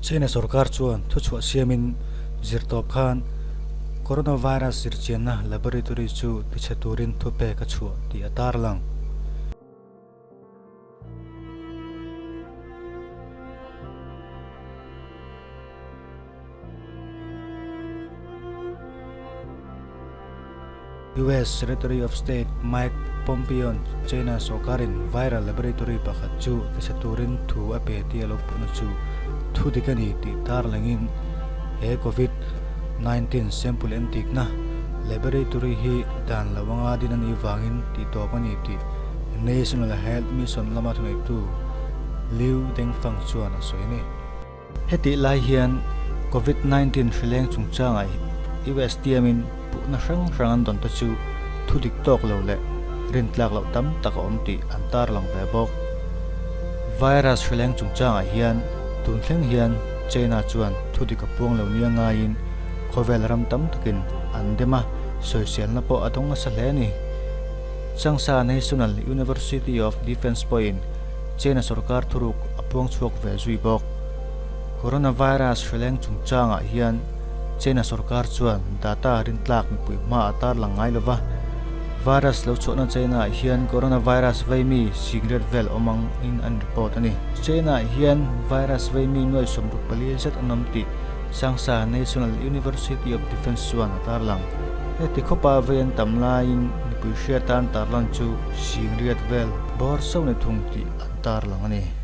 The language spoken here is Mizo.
China sorkar chuan thuchhuah siamin zirtawp khan coronavirus zirchianna laboratory chu tichhe turin thupek a chhuah tih a tarlang. US Secretary of State Mike Pompeo-a'n China sawrkarin viral laboratory pakhat chu tichhe turin thu a pe tih a lo puhna chu thu dik a ni tih tarlangin he Covid 19 sample entikna laboratory hi dan lo anga din a nih vangin tih tawp a ni tih National Health Mission lama thuneitu Liu Dengfang chuan a sawi a ni. Hetih lai hian Covid 19 hrileng chungchangah US tiamin puhna hrang hrang an dawn te chu thu dik tawk lo leh rintlak loh tam tak a awm tih an tarlang ve bawk. Virus hrileng chungchangah hian tun thleng hian China chuan thu dik a puang lo nia ngaiin khawvel ram tam takin an dem a, sawiselna pawh a dawng nasa hle a ni. Changsha National University of Defence pawhin China sorkar thuruk a puang chhuak ve zui bawk. Coronavirus hreleng chungchangah hian China sorkar chuan data rintlak mipui hma a tarlang ngai lova, virus lo chhuahna China-ah hian coronavirus veimi cigarette vel awm ang in an report a ni. China-ah hian virus veimi nuai 64 zet an awm tih Changsha National University of Defence chuan a tarlang. Heti khawpa vei an tam laiin mipui hriatan tarlan chu cigarette vel bawr so ni thung tih an tarlang a ni.